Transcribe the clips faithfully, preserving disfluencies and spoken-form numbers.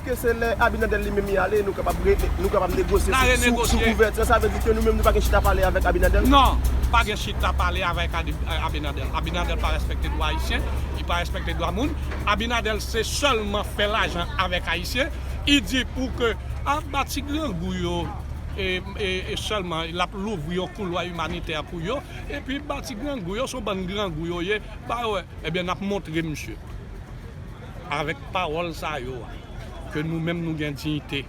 Ke se lè Abinader li menm li ale, nou kapab rete, nou kapab negosye sou, sou, sou ouvèti. Sa vle di ke nou menm nou pa gen chita pale avèk Abinader? Non, pa gen chita pale avèk Adi- Abinader. Abinader pa respekte dwa ayisyen, li pa respekte dwa moun. Abinader se sèlman fè lajan avèk ayisyen. Li di pou ke a ba ti grangou yo, e, e, e sèlman l ap louvri yon koulwa imanitè pou yo. Epi ba ti grangou yo, se yon bann grangou yo ye. Ba yo, ebyen, n ap montre misye avèk pawòl sa yo a, ke nou menm nou gen diyite,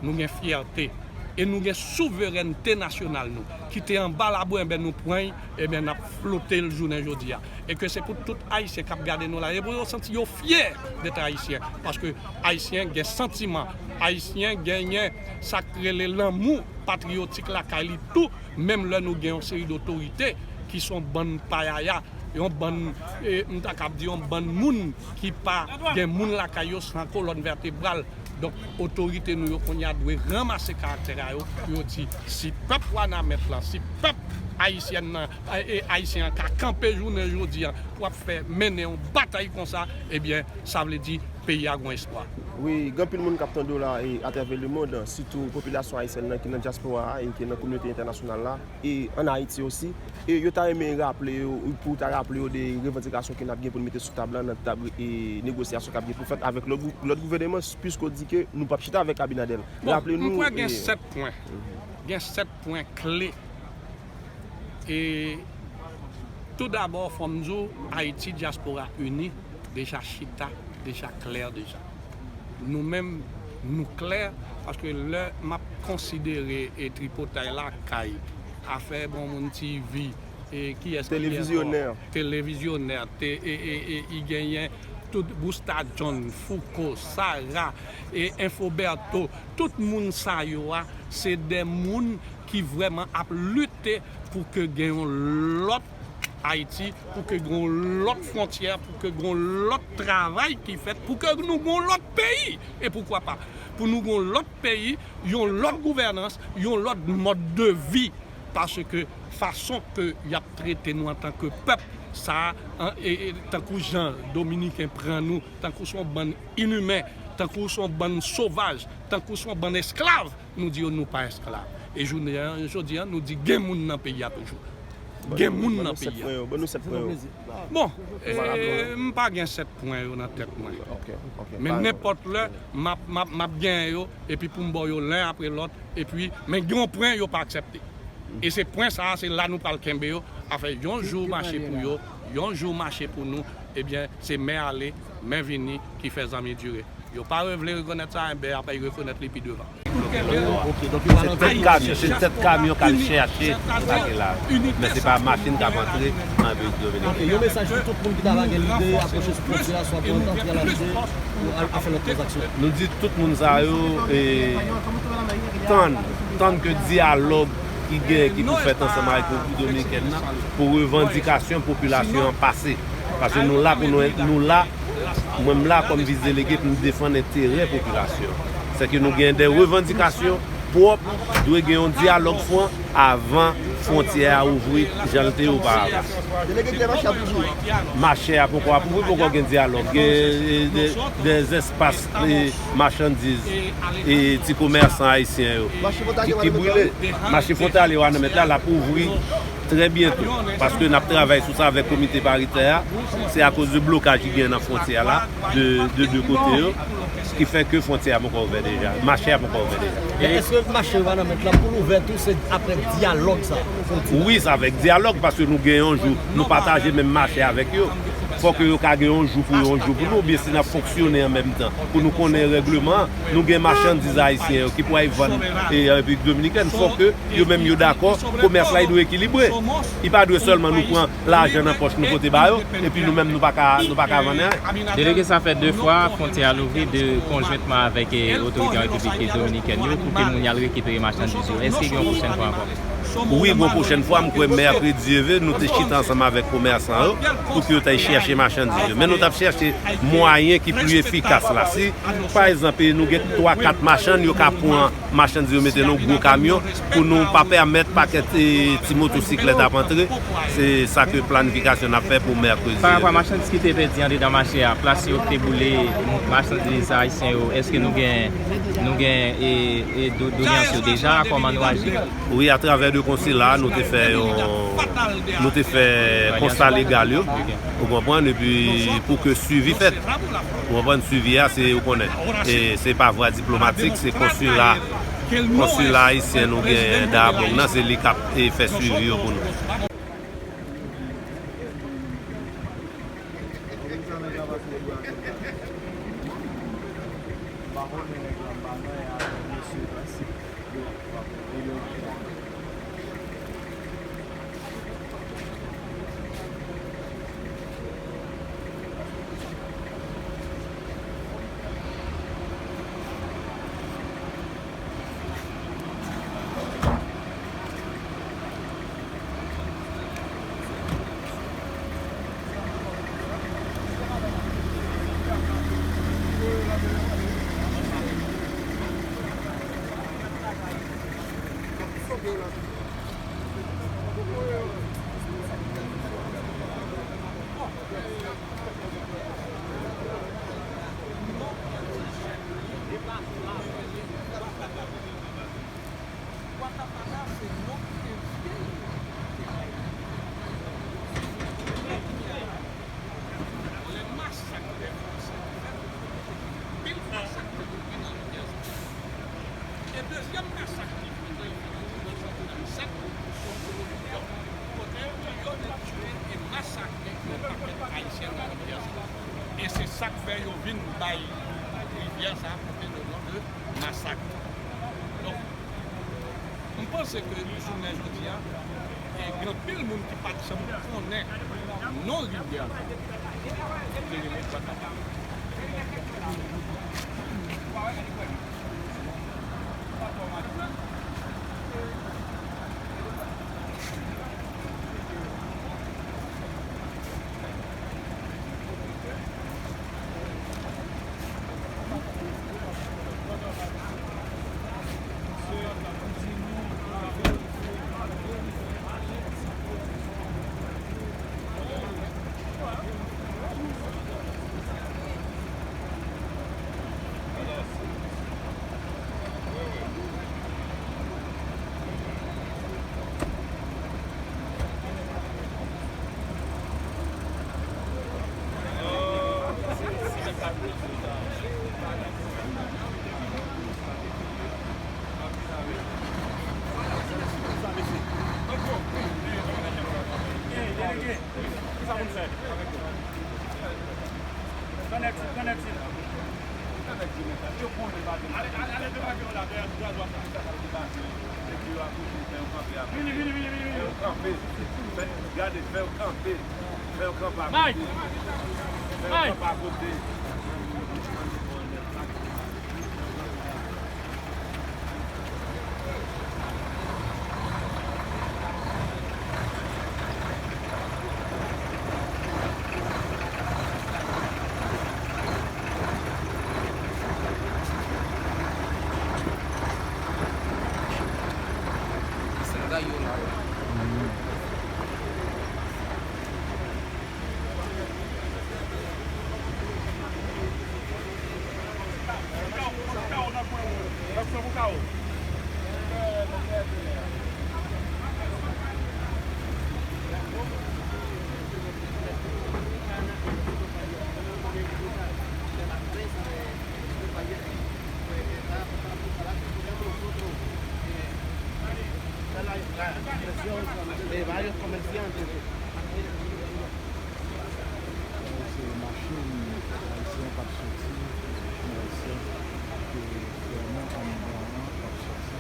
nou gen fyète, e nou gen souverènte nasyonal nou, ki te anba labou, enben nou pran l, enben n ap flote l jounen jodi a. E ke se pou tout Ayisyen k ap gade nou la, e pou yo santi yo fyè dèt Ayisyen, paske Ayisyen gen santiman, Ayisyen genyen sa k rele lanmou patriyotik lakay li tou, menm lè nou gen yon seri dotorite ki se yon bann payaya, yon bann, e, m ta kab di yon bann moun ki pa gen moun lakay yo san kolòn vètebral. Donk, otorite nou yo kounye a dwe ranmase karaktè a yo, pou yo di, si pèp Wanament lan, si pèp ayisyèn nan, e, e, ayisyen an ka kanpe jounen jodi a, pou ap fè mennen yon batay konsa, ebyen, sa vle di, peyi a gon espwa. Wi, gen anpil moun k ap tande w la, e, atravè lemonn, sitou popilasyon ayisyèn nan ki nan dyaspora a e ki nan kominote entènasyonal la, e ann Ayiti osi. E yo ta renmen raple yo, pou w ta raple yo de revandikasyon ke n ap gen pou n mete sou tab la, nan tab, e, negosyasyon k ap gen pou fèt avèk lòt gou-, lòt gouvèneman, piske w di ke nou p ap chita avèk Abinader. Bon, raple nou, m kwè gen, e, sèt pwen. Mhm. Gen sèt pwen kle. E toudabò, fò m di w, Ayiti Dyaspora Ini deja chita, deja klè deja. Nou menm, nou klè, paske lè m ap konsidere, e, tripotay lakay, afè Bon Moun T V, e, kiyès ki gen ankò? Televizyonè. Televizyonè, te, e, e, e, i genyen tout Busta John, Fouco, Sarah, e, Infoberto, tout moun sa yo a, se de moun ki vrèman ap lite pou ke gen yon lòt Ayiti, pou ke gen yon lòt fwontyè, pou ke gen yon lòt travay ki fèt, pou ke nou gen yon lòt peyi. E poukwa pa? Pou nou gen yon lòt peyi, yon lòt gouvènans, yon lòt mòd de vi. Paske fason ke y ap trete nou antanke pèp, sa, an, e, e, tankou jan Dominiken pran nou, tankou se yon bann inimen, tankou se yon bann sovaj, tankou se yon bann esklav, nou di yo nou pa esklav. E jounen an, jodi an, nou di gen moun nan peyi a toujou. Gen moun nan peyi a. Ban nou sèt pwen yo, ban nou sèt pwen yo. Bon, e, m pa gen sèt pwen yo nan tèt mwen. Ok, ok. Men nenpòt lè, m ap, m ap, m ap genyen yo, epi pou m ba w yo len apre lòt, epi, men gen yon pwen yo pa aksepte. E se pwen sa a, se la nou pral kenbe yo, afè yon jou mache pou yo, yon jou mache pou nou, ebyen, se men ale, men vini ki fè zanmi dire. Yo pa vle rekonèt sa, enben, apre, y rekonèt li pi devan. Ok, donk yo pa nan... Se tèt kamyon, se tèt kamyon k al chèche sa ki la. Men se pa machin k ap antre an Repiblik Dominiken. Ok, yon mesaj pou tout moun ki ta va gen lide apwoche sou fwontyè a, swa pou antre al achte, pou al, al fè lòt tranzaksyon. Nou di tout moun sa yo, e, tann, tann ke dyalòg ki gen, ki pou fèt ansanm avèk Repiblik Dominikèn nan, pou revandikasyon popilasyon an pase. Paske nou la pou nou, nou la, mwen m la kòm vis delege pou m defann enterè popilasyon. Sèke nou gen de revandikasyon pwòp, dwe gen yon dyalòg fran avan fwontyè a ouvri jan l te ye oparavan. Delege, kilè mache ap ouvri? Mache a poko ap ouvri, poko gen dyalòg. Gen, e, de, de espas, e, machandiz, e, ti komèsan ayisyen yo ki, ki brile. Mache fwontalye Wanament la, l ap ouvri trè byento, paske n ap travay sou sa avèk komite paritè a. Se akoz de blokaj ki gen nan fwontyè a la, de, de de kote yo, ki fè ke fwontyè a poko ouvè deja, mache a poko ouvè deja. Men èske mache Wanament la pou l ouvè tou, se apre dyalòg sa? Wi, se avèk dyalòg, paske nou gen yon jou, nou pataje menm mache avèk yo. Fòk yo ka gen yon jou pou yo, yon jou pou nou, oubyen si n ap fonksyone an menm tan, pou nou konnen règleman an, nou gen machandiz ayisyen yo ki pou al vann, e, an Repiblik Dominikèn, fòk yo menm yo dakò, komès la, li dwe ekilibre. Li pa dwe sèlman nou pran lajan nan pòch nou pote ba yo, epi nou menm nou pa ka, nou pa ka vann anyen. Delege, sa fè de fwa fwontyè a louvri, de konjwentman avèk, e, otorite an Repiblik Dominikèn yo, pou ke moun y al rekipere machandiz yo. Èske gen yon pwochèn fwa ankò? Wi, bon, pwochèn fwa, m kwè mèkredi, Dye vle, nou te chita ansanm avèk komèsan yo pou ke yo t al chèche machandiz yo. Men nou t ap chèche mwayen ki pli efikas la. Si, pa egzanp, nou gen twa, kat machann, yo ka pran machandiz yo mete nan gwo kamyon pou nou pa pèmèt pakèt, e, ti motosiklèt ap antre. Se sa ke planifikasyon n ap fè pou mèkredi. Pa rapò a machandiz ki te pèdi andedan mache a, plas yo te boule, machandiz ayisyen yo, èske nou gen, nou gen, e, e, do-, dolyans yo deja? Kòman nou aji? Wi, atravè de konsila, nou te fè yon, nou te fè konsta legal yo, ou konprann, epi pou ke swivi fèt. Ou konprann, swivi a, se, ou konnen, e se pa vwa diplomatik, se konsila, konsila ayisyen nou genyen Darbong nan, se li k ap, e, fè swivi yo pou nou. Watapana se non ki te vye yo te bay. Lè masak te kòmanse fèt, anpil masak te vin nan Rivyè Zafè. E dezyèm masak ki vin nan Rivyè Zafè, se yon koloni Nyòk, kote yo te tiye e masakre yon pakèt Ayisyen nan Rivyè Zafè. E se sa k fè yo vin bay rivyè sa a pote le non de Masak. Donk, m panse ke jounen jodi a, e gen anpil moun ki pa t janm konnen non rivyè a. Ki te rele Gwatapana. Vini, vini, vini, vini, vini. Fè yo kanpe. Gade, fè yo kanpe. Fè yo kanpe akote. Mike! Fè yo kanpe akote. De varios comerciantes. Se machin ayisyen k ap soti, machin ayisyen ke vrèman anndan an k ap soti.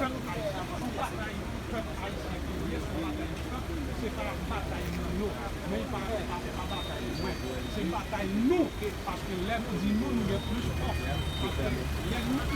Pèp ayisyen, se yon batay pou pèp ayisyen ke l ye, se yon batay pou pèp, se pa batay pou yo, men pa, pa, pa batay pou mwen, se batay nou, paske lè nou di nou, nou gen plis fòs, paske lè nou